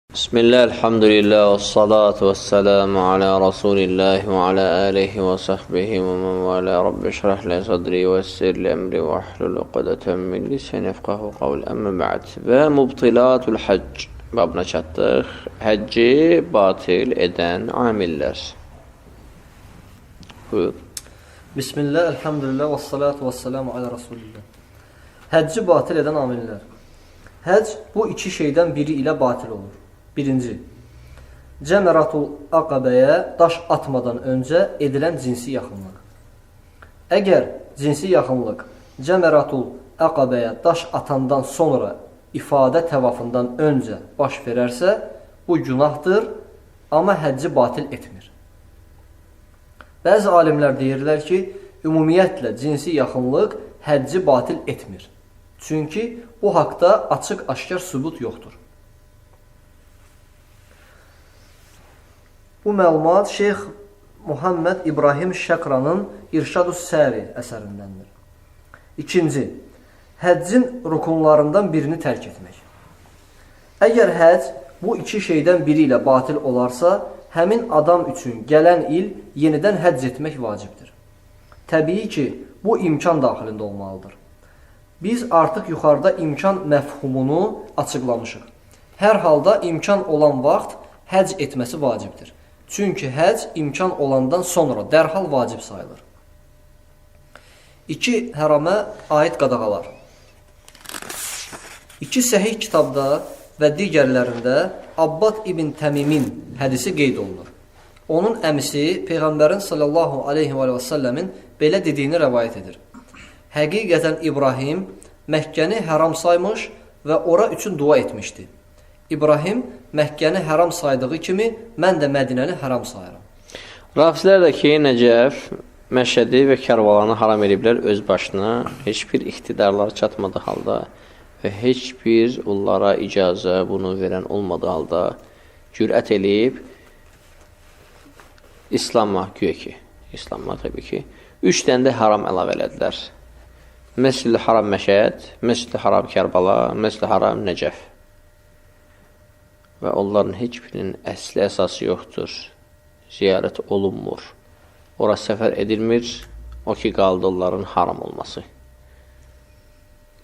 Bismillah, elhamdülillah, və salatu və selamu alə Rasulillah və alə alihi və sahbihi və mən və alə Rabbi şrah li sadri və yessir li əmri və ahlul uqdətən min lisani yefqahu qavli. Əmmə bə'd. Və mubtilatul həcc babına çatdıq. Həcci batil edən amillər. Buyur. Bismillah, elhamdülillah, və salatu və selamu alə Rasulillah. Həcci batil edən amillər. Həcc bu iki şeydən biri ilə batil olur. Birinci, Cəmeratul Aqabəyə daş atmadan öncə edilən cinsi yaxınlıq. Əgər cinsi yaxınlıq Cəmeratul Aqabəyə daş atandan sonra ifadə təvafından öncə baş verərsə, bu günahdır, amma həcci batil etmir. Bəzi alimlər deyirlər ki, ümumiyyətlə cinsi yaxınlıq həcci batil etmir. Çünki bu haqda açıq-aşkar sübut yoxdur. Bu məlumat Şeyx Muhammed İbrahim Şəkranın İrşadus Səri əsərindəndir. İkinci, həccin rukunlarından birini tərk etmək. Əgər həcc bu iki şeydən biri ilə batil olarsa, həmin adam üçün gələn il yenidən həcc etmək vacibdir. Təbii ki, bu imkan daxilində olmalıdır. Biz artıq yuxarıda imkan məfhumunu açıqlamışıq. Hər halda imkan olan vaxt həcc etməsi vacibdir. Çünki həcc imkan olandan sonra dərhal vacib sayılır. İki hərama aid qadağalar. İki səhih kitabda və digərlərində Abbad ibn Təmimin hədisi qeyd olunur. Onun əmisi Peyğəmbərin sallallahu aleyhi və səlləmin belə dediyini rəvayət edir. Həqiqətən İbrahim Məkkəni həram saymış və ora üçün dua etmişdi. İbrahim Məkkəni həram saydığı kimi mən də Mədinəni həram sayıram. Rafizlər də ki, Nəcəf, Məşədi və Kərbalanı haram ediblər öz başına, heç bir iqtidarları çatmadığı halda və heç bir onlara icazə bunu verən olmadığı halda cürət eləyib İslama, güya ki, İslama təbii ki, 3 dənə də haram əlavə elədilər. Məscid-i Haram Məşəd, Məscid-i Haram Kərbala, Məscid-i Haram Nəcəf. Və onların heç birinin əsli əsası yoxdur. Ziyarət olunmur. Ora səfər edilmir. O ki, qaldı onların haram olması.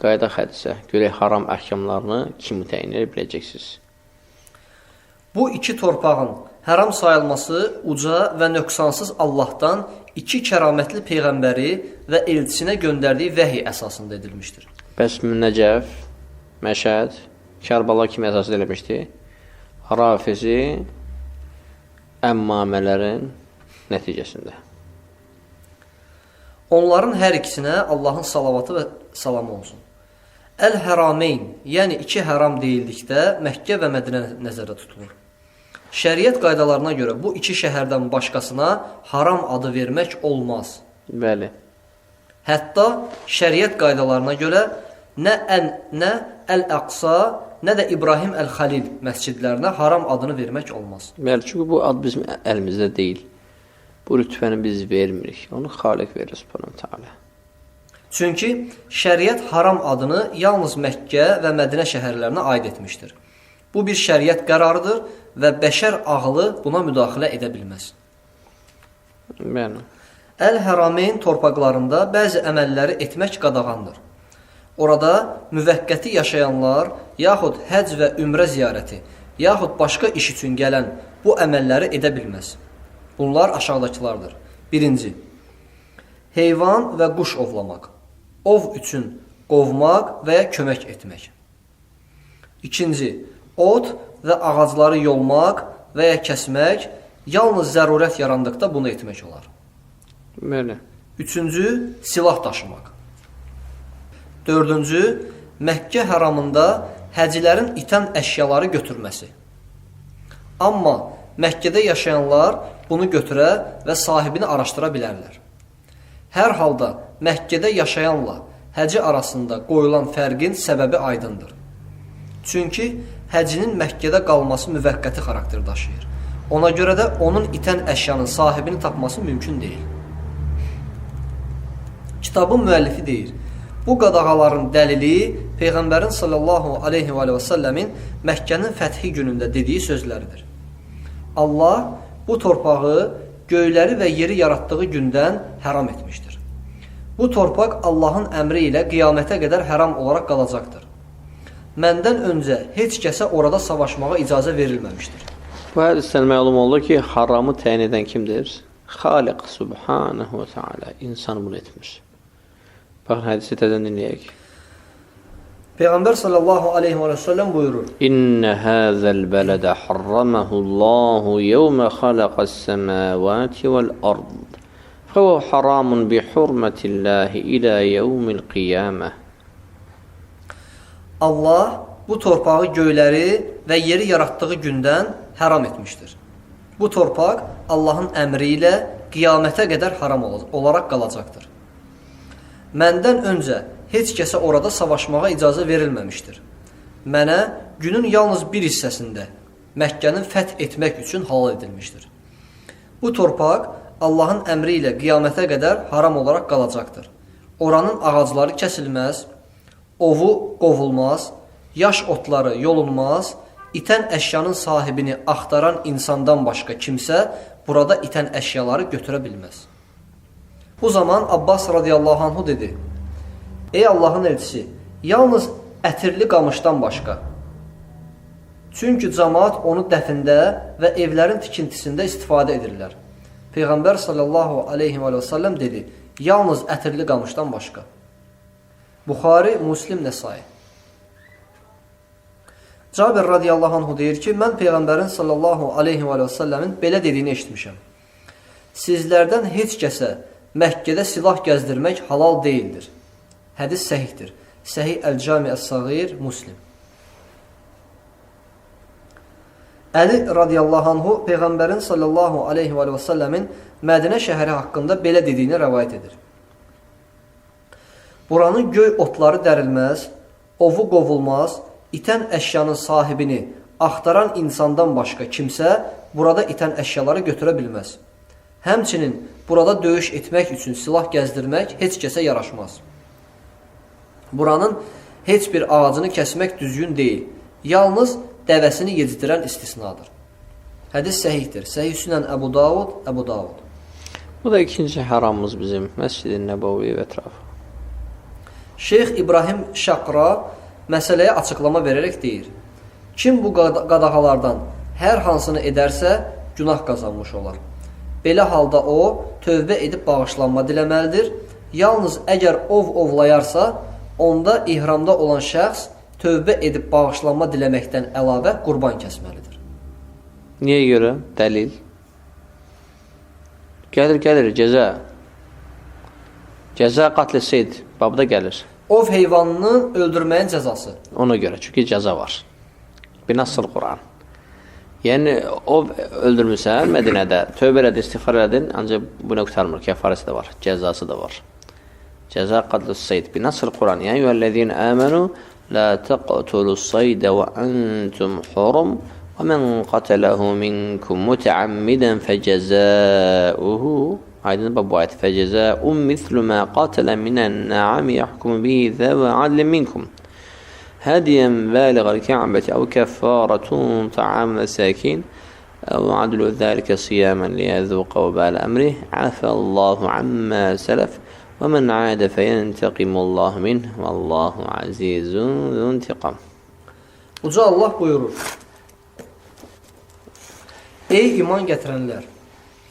Qayıdaq hədisə. Görək haram əhkamlarını kim təyin edə biləcəksiniz? Bu iki torpağın həram sayılması uca və nöqsansız Allahdan iki kəramətli peyğəmbəri və elçisinə göndərdiyi vəhiy əsasında edilmişdir. Bəs Nəcəf, Məşəd, Kərbala kimi əsas eləmişdi? Rafizi əmmamələrin nəticəsində. Onların hər ikisinə Allahın salavatı və salamı olsun. Əl-Hərəmeyn, yəni iki həram deyildikdə Məkkə və Mədinə nəzərdə tutulur. Şəriət qaydalarına görə bu iki şəhərdən başqasına haram adı vermək olmaz. Bəli. Hətta şəriət qaydalarına görə nə Əl-Əqsa, nə də İbrahim Əl-Xəlil məscidlərinə haram adını vermək olmaz. Bəli, çünki bu ad bizim əlimizdə deyil. Bu rütbəni biz vermirik. Onu Xaliq verir Subhanahu Teala. Çünki şəriət haram adını yalnız Məkkə və Mədinə şəhərlərinə aid etmişdir. Bu bir şəriət qərarıdır və bəşər ağlı buna müdaxilə edə bilməz. Bəli. Əl-Hərəmeyn torpaqlarında bəzi əməlləri etmək qadağandır. Orada müvəqqəti yaşayanlar, yaxud həcc və ümrə ziyarəti, yaxud başqa iş üçün gələn bu əməlləri edə bilməz. Bunlar aşağıdakılardır. Birinci, heyvan və quş ovlamaq, ov üçün qovmaq və ya kömək etmək. İkinci, ot və ağacları yolmaq və ya kəsmək, yalnız zərurət yarandıqda bunu etmək olar. Bəli. Üçüncü, silah daşımaq. Dördüncü, Məkkə həramında həcilərin itən əşyaları götürməsi. Amma Məkkədə yaşayanlar bunu götürə və sahibini araşdıra bilərlər. Hər halda Məkkədə yaşayanla həci arasında qoyulan fərqin səbəbi aydındır. Çünki həcinin Məkkədə qalması müvəqqəti xarakter daşıyır. Ona görə də onun itən əşyanın sahibini tapması mümkün deyil. Kitabın müəllifi deyir, bu qadağaların dəlili Peyğəmbərin sallallahu aleyhi və səlləmin Məkkənin fəthi günündə dediyi sözləridir. Allah bu torpağı göyləri və yeri yaratdığı gündən həram etmişdir. Bu torpaq Allahın əmri ilə qiyamətə qədər həram olaraq qalacaqdır. Məndən öncə heç kəsə orada savaşmağa icazə verilməmişdir. Bu hədisdən məlum oldu ki, haramı təyin edən kimdir? Xaliq subhanahu ve teala. İnsan bunu etmir. Baxın, hədisi təzən dinləyək. Peyğəmbər sallallahu aleyhi və səlləm buyurur. İnne hâzel bələdə harramahullâhu yevmə xalaqas semâvâti vel ard. Fəvə haramun bi hurmetillâhi ilə yevmil qiyamə. Allah bu torpağı göyləri və yeri yaratdığı gündən həram etmişdir. Bu torpaq Allahın əmri ilə qiyamətə qədər haram olaraq qalacaqdır. Məndən öncə heç kəsə orada savaşmağa icazə verilməmişdir. Mənə günün yalnız bir hissəsində Məkkənin fəth etmək üçün halal edilmişdir. Bu torpaq Allahın əmri ilə qiyamətə qədər haram olaraq qalacaqdır. Oranın ağacları kəsilməz, ovu qovulmaz, yaş otları yolunmaz, itən əşyanın sahibini axtaran insandan başqa kimsə burada itən əşyaları götürə bilməz. Bu zaman Abbas radiyallahu anhu dedi: Ey Allahın elçisi, yalnız ətirli qamışdan başqa. Çünki camaat onu dəfində və evlərin tikintisində istifadə edirlər. Peyğəmbər sallallahu aleyhi və səlləm dedi: yalnız ətirli qamışdan başqa. Buxari, Muslim, Nəsai. Cabir radiyallahu anhu deyir ki, mən Peyğəmbərin sallallahu aleyhi və səlləmin belə dediyini eşitmişəm. Sizlərdən heç kəsə Məkkədə silah gəzdirmək halal deyildir. Hədis səhihdir. Səhih Əl-Cami Əs-Sağir, Muslim. Əli radiyallahu anhu Peyğəmbərin sallallahu aleyhi və səlləmin Mədinə şəhəri haqqında belə dediyini rəvayət edir. Buranın göy otları dərilməz, ovu qovulmaz, itən əşyanın sahibini axtaran insandan başqa kimsə burada itən əşyaları götürə bilməz. Həmçinin burada döyüş etmək üçün silah gəzdirmək heç kəsə yaraşmaz. Buranın heç bir ağacını kəsmək düzgün deyil. Yalnız dəvəsini yedizdirən istisnadır. Hədis səhihdir. Səhih Sünən Əbu Davud, Əbu Davud. Bu da ikinci haramımız bizim Məscid-i Nəbəvi və ətrafı. Şeyx İbrahim Şaqra məsələyə açıqlama verərək deyir: Kim bu qadağalardan hər hansını edərsə, günah qazanmış olar. Belə halda o, tövbə edib bağışlanma diləməlidir. Yalnız əgər ov ovlayarsa, onda ihramda olan şəxs tövbə edib bağışlanma diləməkdən əlavə qurban kəsməlidir. Niyə görə? Dəlil. Gəlir, cəza. Cəza qatl-i seyd babda gəlir. Ov heyvanını öldürməyin cəzası. Ona görə, çünki cəza var. Binasıl Quran. Yəni, ov öldürmüsən Mədinədə, tövbə elədin, istiğfar elədin, ancaq buna qurtarmır, kəfarəsi də var, cəzası da var. Cəza qatl-ı seyd. Binasıl Quran. Yəni, yüəllezine əmənu la təqtulu seydə və əntum hurum və mən qatələhu minkum mütəammidən fəcəzəuhu. Aydın bu ayət. Fəcəzəun mislu mə qatələ minən nəami yahkumu bihi zəvə adlin minkum. Hədiyən bəliğəl kə'bəti əv kəffəratun ta'am məsakin əv adlu zəlikə siyamən liyəzuqə və bələ əmrih. Əfəllahu əmmə sələf və mən adə fəyəntəqimullahu minh vəllahu əzizun züntiqam. Uca Allah buyurur: Ey iman gətirənlər!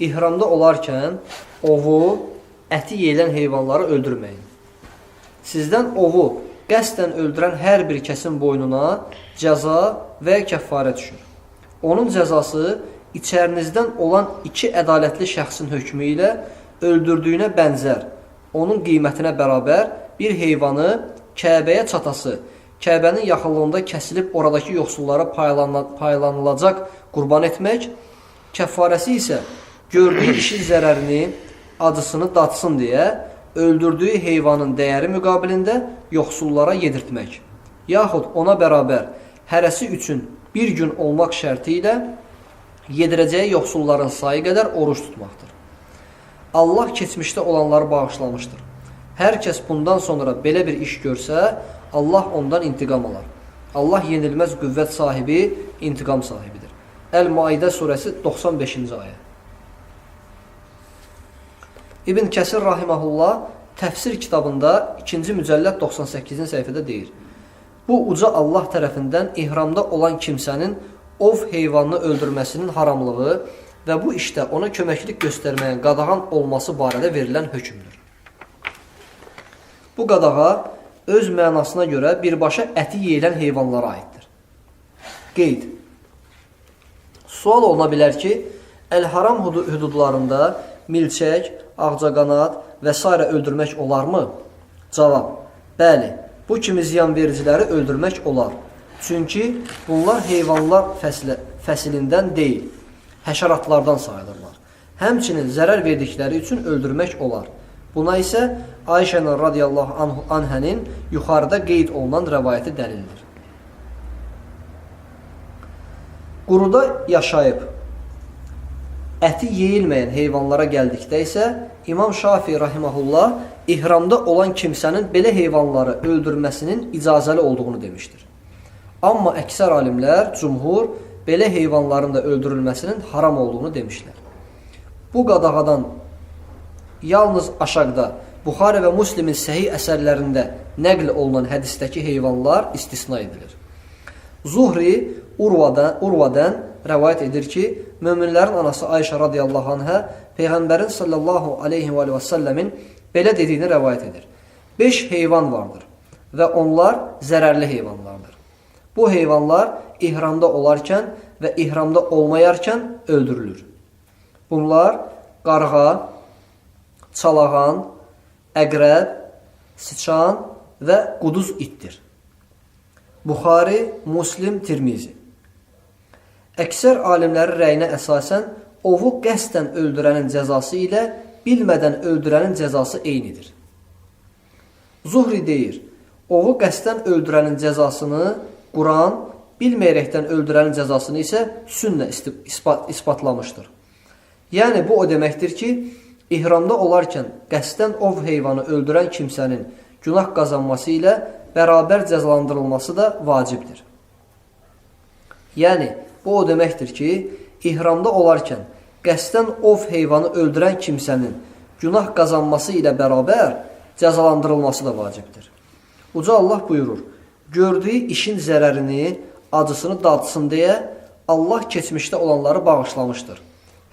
İhramda olarkən ovu, əti yeyilən heyvanları öldürməyin. Sizdən ovu qəsdən öldürən hər bir kəsin boynuna cəza və kəffarə düşür. Onun cəzası içərinizdən olan iki ədalətli şəxsin hökmü ilə öldürdüyünə bənzər, onun qiymətinə bərabər bir heyvanı Kəbəyə çatası, Kəbənin yaxınlığında kəsilib oradakı yoxsullara paylanılacaq qurban etmək, kəffarəsi isə gördüyü işin zərərini, acısını datsın deyə öldürdüyü heyvanın dəyəri müqabilində yoxsullara yedirtmək, yaxud ona bərabər hərəsi üçün bir gün olmaq şərti ilə yedirəcəyi yoxsulların sayı qədər oruc tutmaqdır. Allah keçmişdə olanları bağışlamışdır. Hər kəs bundan sonra belə bir iş görsə, Allah ondan intiqam alar. Allah yenilməz qüvvət sahibi, intiqam sahibidir. Əl-Maidə surəsi 95-ci ayə. İbn Kəsir rahiməhullah təfsir kitabında 2-ci mücəllət 98-ci səhifədə deyir. Bu uca Allah tərəfindən ihramda olan kimsənin ov heyvanını öldürməsinin haramlığı və bu işdə ona köməklik göstərməyin qadağan olması barədə verilən hökmdür. Bu qadağa öz mənasına görə birbaşa əti yeyilən heyvanlara aiddir. Qeyd. Sual oluna bilər ki, Əl-Haram hüdudlarında milçək, ağcaqanad və s. öldürmək olarmı? Cavab: Bəli, bu kimi ziyanvericiləri öldürmək olar. Çünki bunlar heyvanlar fəsilindən deyil, həşəratlardan sayılırlar. Həmçinin zərər verdikləri üçün öldürmək olar. Buna isə Ayşənin radiyallahu anhənin yuxarıda qeyd olunan rəvayəti dəlildir. Quruda yaşayıb əti yeyilməyən heyvanlara gəldikdə isə İmam Şafii rahiməhullah ihramda olan kimsənin belə heyvanları öldürməsinin icazəli olduğunu demişdir. Amma əksər alimlər, cumhur, belə heyvanların da öldürülməsinin haram olduğunu demişlər. Bu qadağadan yalnız aşağıda Buxari və Müslimin səhih əsərlərində nəql olunan hədisdəki heyvanlar istisna edilir. Zuhri Urvadan rəvayət edir ki, möminlərin anası Ayşə radiyallahu anhə Peyğəmbərin sallallahu aleyhi və səlləmin belə dediyini rəvayət edir. 5 heyvan vardır və onlar zərərli heyvanlardır. Bu heyvanlar ihramda olarkən və ihramda olmayarkən öldürülür. Bunlar qarğa, çalağan, əqrəb, sıçan və quduz itdir. Buxari, Muslim, Tirmizi. Əksər alimlərin rəyinə əsasən ovu qəsdən öldürənin cəzası ilə bilmədən öldürənin cəzası eynidir. Zuhri deyir, ovu qəsdən öldürənin cəzasını Quran, bilməyərəkdən öldürənin cəzasını isə sünnə isbatlamışdır. Yəni bu o deməkdir ki, ihramda olarkən qəsdən ov heyvanı öldürən kimsənin günah qazanması ilə bərabər cəzalandırılması da vacibdir. Yəni bu o deməkdir ki, ihramda olarkən qəsdən ov heyvanı öldürən kimsənin günah qazanması ilə bərabər cəzalandırılması da vacibdir. Uca Allah buyurur, gördüyü işin zərərini, acısını dadsın deyə Allah keçmişdə olanları bağışlamışdır.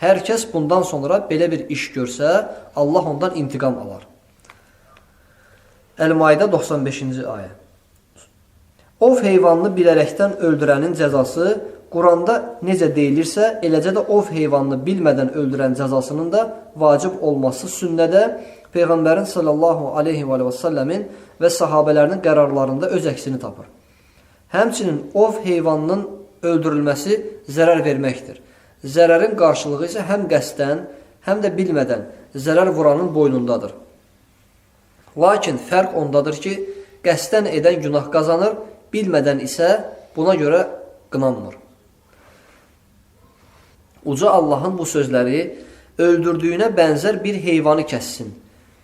Hər kəs bundan sonra belə bir iş görsə, Allah ondan intiqam alar. Əl-Maidə 95-ci ayə. Ov heyvanını bilərəkdən öldürənin cəzası Quranda necə deyilirsə, eləcə də ov heyvanını bilmədən öldürən cəzasının da vacib olması sünnədə Peyğəmbərin sallallahu aleyhi və səlləmin və sahabələrinin qərarlarında öz əksini tapır. Həmçinin ov heyvanının öldürülməsi zərər verməkdir. Zərərin qarşılığı isə həm qəsdən, həm də bilmədən zərər vuranın boynundadır. Lakin fərq ondadır ki, qəsdən edən günah qazanır, bilmədən isə buna görə qınanmır. Uca Allahın bu sözləri öldürdüyünə bənzər bir heyvanı kəssin.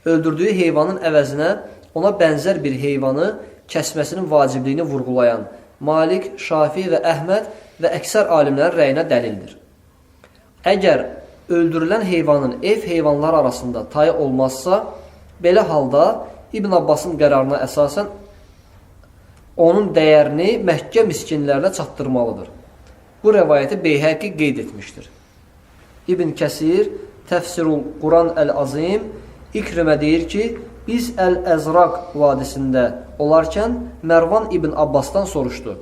Öldürdüyü heyvanın əvəzinə ona bənzər bir heyvanı kəsməsinin vacibliyini vurğulayan Malik, Şafi və Əhməd və əksər alimlərin rəyinə dəlildir. Əgər öldürülən heyvanın ev heyvanları arasında tayı olmazsa, belə halda İbn Abbasın qərarına əsasən onun dəyərini Məkkə miskinlərinə çatdırmalıdır. Bu rəvayəti Beyhəqi qeyd etmişdir. İbn Kəsir Təfsirul Quran Əl-Azim İkrimə deyir ki, biz Əl-Əzraq vadisində olarkən Mərvan İbn Abbasdan soruşdu.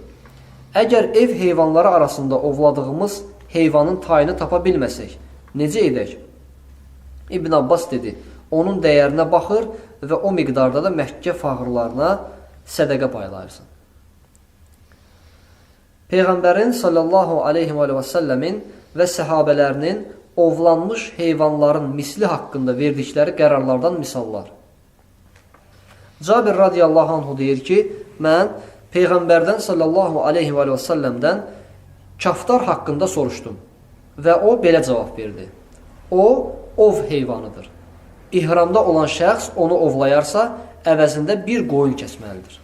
Əgər ev heyvanları arasında ovladığımız heyvanın tayını tapa bilməsək, necə edək? İbn Abbas dedi, onun dəyərinə baxır və o miqdarda da Məkkə fağırlarına sədəqə paylayırsan. Peyğəmbərin sallallahu aleyhi və səlləmin və səhabələrinin ovlanmış heyvanların misli haqqında verdikləri qərarlardan misallar. Cabir radiyallahu anhu deyir ki, mən Peyğəmbərdən sallallahu aleyhi və səlləmdən kaftar haqqında soruşdum və o belə cavab verdi. O, ov heyvanıdır. İhramda olan şəxs onu ovlayarsa, əvəzində bir qoyun kəsməlidir.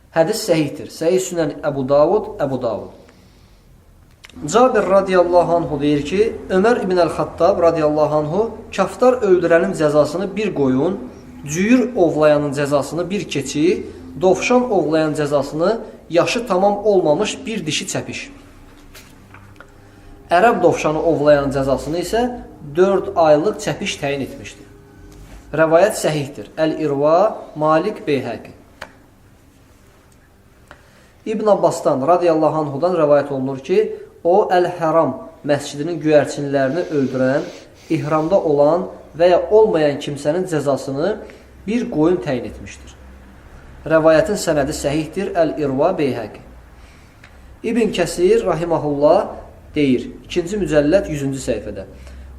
Hədis səhihdir. Səhih Sünən Əbu Davud, Əbu Davud. Cabir radiyallahu anhu deyir ki, Ömər ibn Əl-Xattab radiyallahu anhu kaftar öldürənin cəzasını bir qoyun, cüyür ovlayanın cəzasını bir keçi, dovşan ovlayan cəzasını yaşı tamam olmamış bir dişi çəpiş. Ərəb dovşanı ovlayanın cəzasını isə 4 aylıq çəpiş təyin etmişdi. Rəvayət səhihdir. Əl-İrva, Malik Beyhəqi. İbn Abbasdan radiyallahu anhudan rəvayət olunur ki, o Əl-Həram məscidinin göyərçinlərini öldürən, ihramda olan və ya olmayan kimsənin cəzasını bir qoyun təyin etmişdir. Rəvayətin sənədi səhihdir. Əl-İrva, Beyhəqi. İbn Kəsir rahiməhullah deyir, 2-ci mücəllət 100-cü səhifədə.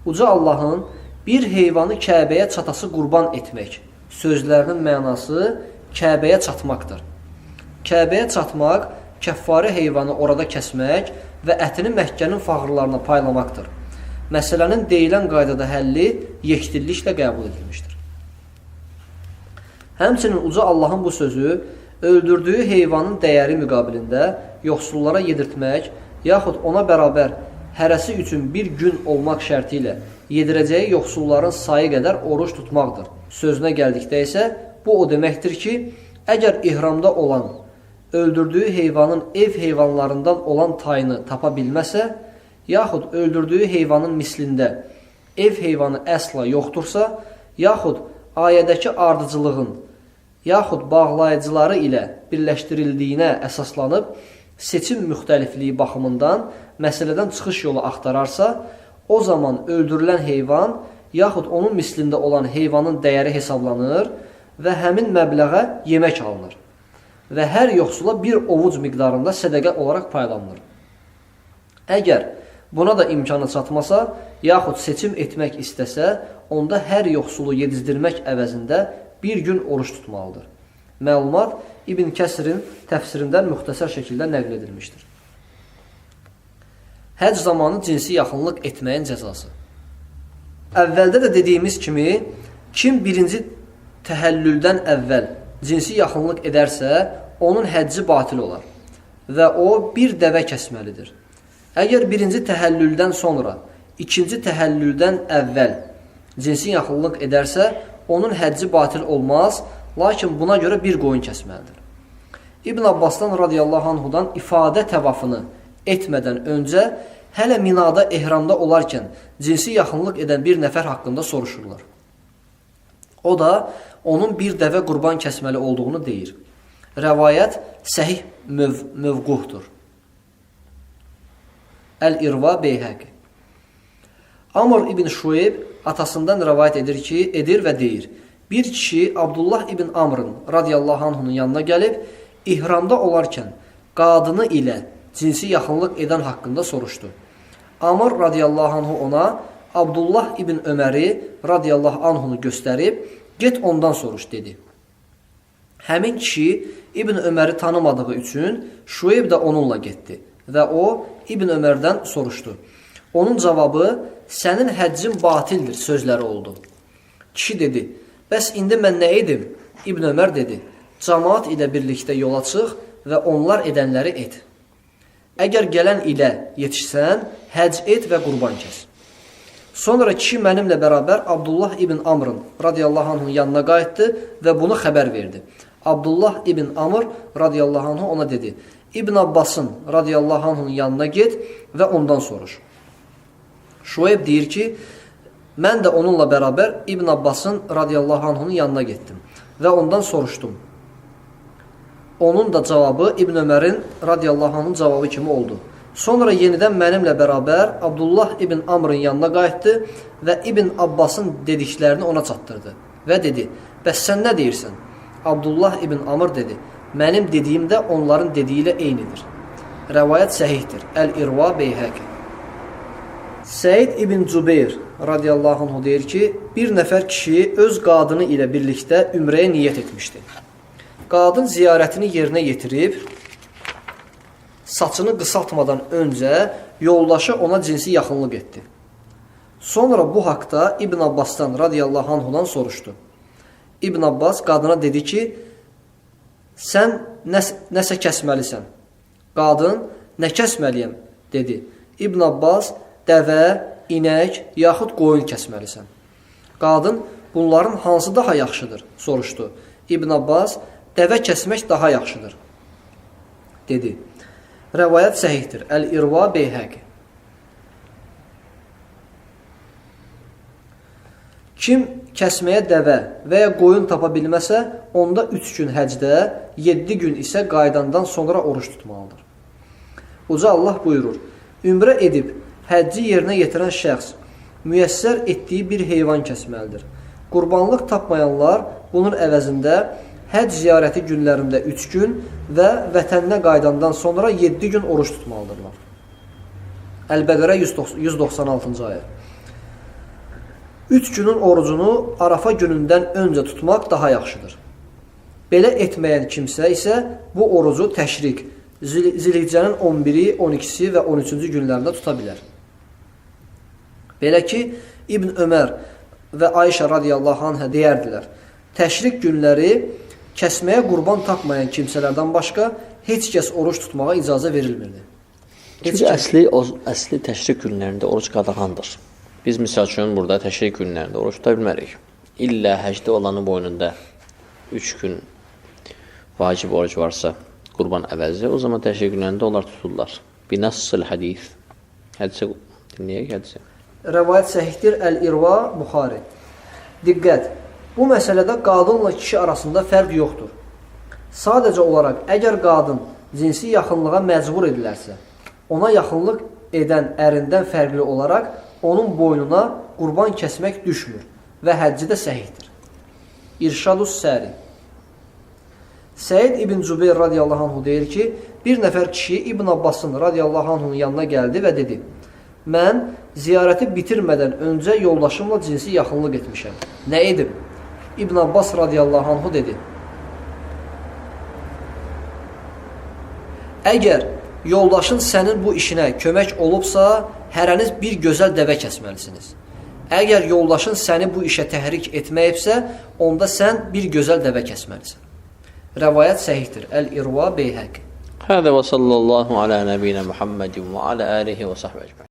Uca Allahın bir heyvanı Kəbəyə çatası qurban etmək sözlərinin mənası Kəbəyə çatmaqdır. Kəbəyə çatmaq, kəffarə heyvanı orada kəsmək və ətini Məkkənin fağırlarına paylamaqdır. Məsələnin deyilən qaydada həlli yekdilliklə qəbul edilmişdir. Həmçinin Uca Allahın bu sözü öldürdüyü heyvanın dəyəri müqabilində yoxsullara yedirtmək, yaxud ona bərabər hərəsi üçün bir gün olmaq şərti ilə yedirəcəyi yoxsulların sayı qədər oruc tutmaqdır. Sözünə gəldikdə isə bu o deməkdir ki, əgər ihramda olan öldürdüyü heyvanın ev heyvanlarından olan tayını tapa bilməsə, yaxud öldürdüyü heyvanın mislində ev heyvanı əsla yoxdursa, yaxud ayədəki ardıcılığın, yaxud bağlayıcıları ilə birləşdirildiyinə əsaslanıb, seçim müxtəlifliyi baxımından məsələdən çıxış yolu axtararsa, o zaman öldürülən heyvan, yaxud onun mislində olan heyvanın dəyəri hesablanır və həmin məbləğə yemək alınır və hər yoxsula bir ovuc miqdarında sədəqə olaraq paylanılır. Əgər buna da imkanı çatmasa, yaxud seçim etmək istəsə, onda hər yoxsulu yedizdirmək əvəzində bir gün oruç tutmalıdır. Məlumat İbn Kəsirin təfsirindən müxtəsər şəkildə nəql edilmişdir. Həcc zamanı cinsi yaxınlıq etməyin cəzası. Əvvəldə də dediyimiz kimi, kim birinci təhəllüldən əvvəl cinsi yaxınlıq edərsə, onun həcci batil olar və o bir dəvə kəsməlidir. Əgər birinci təhəllüldən sonra ikinci təhəllüldən əvvəl cinsi yaxınlıq edərsə, onun həcci batil olmaz, lakin buna görə bir qoyun kəsməlidir. İbn Abbasdan radiyallahu anhudan ifadə təvafını etmədən öncə hələ Minada ehramda olarkən cinsi yaxınlıq edən bir nəfər haqqında soruşurlar. O da onun bir dəvə qurban kəsməli olduğunu deyir. Rəvayət səhih mövquhdur. Əl-İrva Beyhəqi. Amr ibn Şueyb atasından rəvayət edir və deyir: Bir kişi Abdullah ibn Amrın radiyallahu anhunun yanına gəlib ihramda olarkən qadını ilə cinsi yaxınlıq edən haqqında soruşdu. Amr radiyallahu anhu ona Abdullah ibn Öməri radiyallahu anhunu göstərib, get ondan soruş dedi. Həmin kişi İbn Öməri tanımadığı üçün Şueyb də onunla getdi və o İbn Ömərdən soruşdu. Onun cavabı sənin həccin batildir sözləri oldu. Kişi dedi: Bəs indi mən nə edim? İbn Ömər dedi: Camaat ilə birlikdə yola çıx və onlar edənləri et. Əgər gələn ilə yetişsən, həcc et və qurban kəs. Sonra kişi mənimlə bərabər Abdullah ibn Amrın radiyallahu anh'ın yanına qayıtdı və bunu xəbər verdi. Abdullah ibn Amr radiyallahu anhu ona dedi: İbn Abbasın radiyallahu anh'ın yanına get və ondan soruş. Şueyb deyir ki, mən də onunla bərabər İbn Abbasın radiyallahu anh'ın yanına getdim və ondan soruşdum. Onun da cavabı İbn Ömərin radiyallahu anh'ın cavabı kimi oldu. Sonra yenidən mənimlə bərabər Abdullah ibn Amrın yanına qayıtdı və İbn Abbasın dediklərini ona çatdırdı və dedi: Bəs sən nə deyirsən? Abdullah ibn Amr dedi: Mənim dediyim də onların dediyi ilə eynidir. Rəvayət səhihdir. Əl-İrva Beyhəqi. Səid ibn Cübeyr radiyallahu anhu deyir ki, bir nəfər kişi öz qadını ilə birlikdə ümrəyə niyyət etmişdi. Qadın ziyarətini yerinə yetirib, saçını qısaltmadan öncə yoldaşı ona cinsi yaxınlıq etdi. Sonra bu haqda İbn Abbasdan radiyallahu anhudan soruşdu. İbn Abbas qadına dedi ki, Sən nəsə kəsməlisən. Qadın, nə kəsməliyəm? Dedi. İbn Abbas, dəvə, inək, yaxud qoyun kəsməlisən. Qadın, bunların hansı daha yaxşıdır? Soruşdu. İbn Abbas, dəvə kəsmək daha yaxşıdır, dedi. Rəvayət səhihdir. Əl-İrva Beyhəqi. Kim kəsməyə dəvə və ya qoyun tapa bilməsə, onda 3 gün həcdə, 7 gün isə qayıdandan sonra oruç tutmalıdır. Uca Allah buyurur: Ümrə edib həcci yerinə yetirən şəxs müyəssər etdiyi bir heyvan kəsməlidir. Qurbanlıq tapmayanlar bunun əvəzində həcc ziyarəti günlərində 3 gün və vətəninə qayıdandan sonra 7 gün oruç tutmalıdırlar. Əl-Bəqərə 196-cı ayə. 3 günün orucunu Arafa günündən öncə tutmaq daha yaxşıdır. Belə etməyən kimsə isə bu orucu təşrik, Zilhiccənin 11-i, 12-si və 13-cü günlərində tuta bilər. Belə ki, İbn Ömər və Ayşə radiyallahu anhə deyərdilər: Təşrik günləri kəsməyə qurban tapmayan kimsələrdən başqa heç kəs oruç tutmağa icazə verilmirdi. Çünki əsli təşrik günlərində oruç qadağandır. Biz misal üçün burada təşrik günlərində oruç tuta bilmərik. İllə həcdə olanın boynunda 3 gün vacib oruc varsa qurban əvəzi, o zaman təşrik günlərində onlar tuturlar. Binəssıl hədis. Hədisə dinləyək hədisi. Rəvayət səhihdir. Əl-İrva Buxari. Diqqət! Bu məsələdə qadınla kişi arasında fərq yoxdur. Sadəcə olaraq, əgər qadın cinsi yaxınlığa məcbur edilərsə, ona yaxınlıq edən ərindən fərqli olaraq onun boynuna qurban kəsmək düşmür və həcci də səhihdir. İrşadus Səri. Səid İbn Cübeyr radiyallahu anhu deyir ki, bir nəfər kişi İbn Abbasın radiyallahu anhunun yanına gəldi və dedi: Mən ziyarəti bitirmədən öncə yoldaşımla cinsi yaxınlıq etmişəm. Nə edim? İbn Abbas radiyallahu anhu dedi: Əgər yoldaşın sənin bu işinə kömək olubsa, hərəniz bir gözəl dəvə kəsməlisiniz. Əgər yoldaşın səni bu işə təhrik etməyibsə, onda sən bir gözəl dəvə kəsməlisən. Rəvayət səhihdir. Əl-İrva Beyhəqi. Hədə və sallallahu alə nəbiyinə Muhammedin və alə alihi və sahbihi ecmaîn.